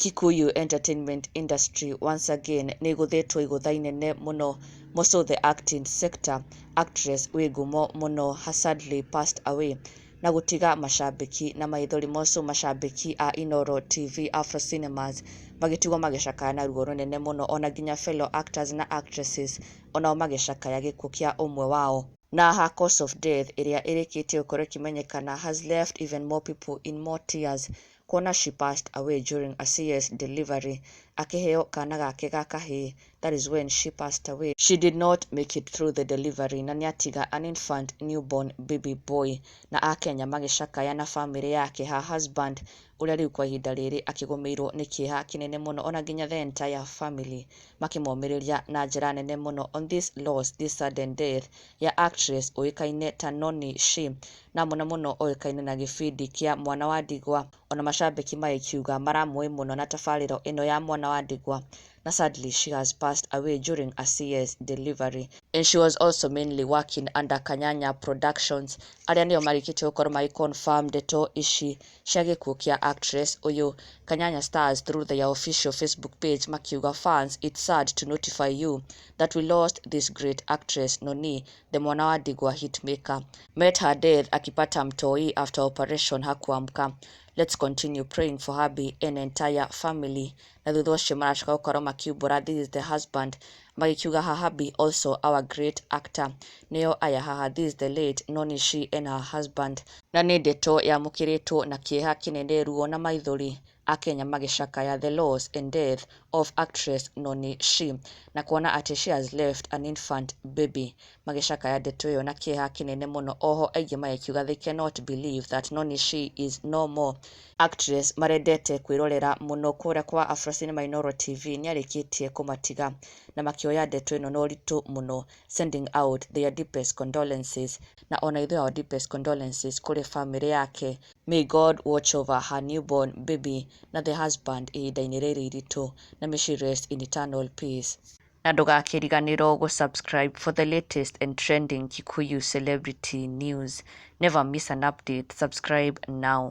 Kikuyu entertainment industry once again nĩ ĩgũthĩtwo igũtha inene mũno, most of the acting sector. Actress wĩ ngumo mũno has sadly passed away na gũtiga macambĩki na maithori. Moco macambĩki a Inooro TV, Afro Cinemas magĩtigwo magĩcakaya na ruo rũnene mũno, ona nginya fellow actors na actresses onao magĩcakaya gĩkuũ kĩa ũmwe wao. Na her cause of death ĩrĩa ĩrĩkĩtie gũkorwo ĩkĩmenyekana has left even more people in more tears, kuona she passed away during a CS delivery, akĩheo kana gake ga kahĩĩ. That is when she passed away. She did not make it through the delivery na nĩatiga an infant newborn baby boy, na akenya magĩcakaya na famĩlĩ yake, her husband ũrĩa rĩu kwa ihinda rĩrĩ akĩgũmĩirwo nĩ kĩeha kĩnene mũno, ona nginya the entire family makĩmomĩrĩria na njĩra nene mũno on this loss, this sudden death ya actress ũĩkaine ta Noni Shi, na mũno mũno oĩkaine na gĩbindi kĩa Mwana wa Ndigwa. Ona macambĩki magĩkiuga maramũĩ mũno na tabarĩra ĩno ya Mwana wa Ndigwa, na sadly she has passed away during a CS delivery, and she was also mainly working under Kanyanya Productions, arĩa nĩo marĩkĩtie gũkorwo magĩ confirm ndeto ici cia gĩkuũ kĩa actress ũyũ. Kanyanya Stars through their official Facebook page makiuga, "Fans, it's sad to notify you that we lost this great actress Noni, the Mwana wa Ndigwa hitmaker. Met her death akipata mtoi after operation, hakuamka. Let's continue praying for hubby and entire family." Na thutha ũcio maracoka gũkorwo makiumbũra, this is the husband, magĩkiuga her hubby, also our great actor, nĩo aya haha, this is the late Noni Shi and her husband. Na nĩ ndeto yamũkĩrĩtwo na kĩeha kĩnene, ruo na maithori, akenya magĩcakaya the loss and death of actress Noni Shi, na kuona atĩ she has left an infant baby, magĩcakaya ndeto ĩyo na kĩeha kĩnene mũno. Oho aingĩ magĩkiuga they cannot believe that Noni Shi is no more. Actress marendete kwĩrorera mũno kũrĩa kwa Afro Cinema Inooro TV nĩarĩkĩtie kũmatiga, na makĩoya ndeto ĩno na ũritũ mũno, sending out their deepest condolences, na ona ithuĩ our deepest condolences kũrĩ famĩlĩ yake. May God watch over her newborn baby na the husband ihinda-inĩ rĩrĩ iritũ, na may she rest in eternal peace. Na ndũgakĩriganĩrwo gũ-subscribe for the latest and trending Kikuyu celebrity news. Never miss an update. Subscribe now.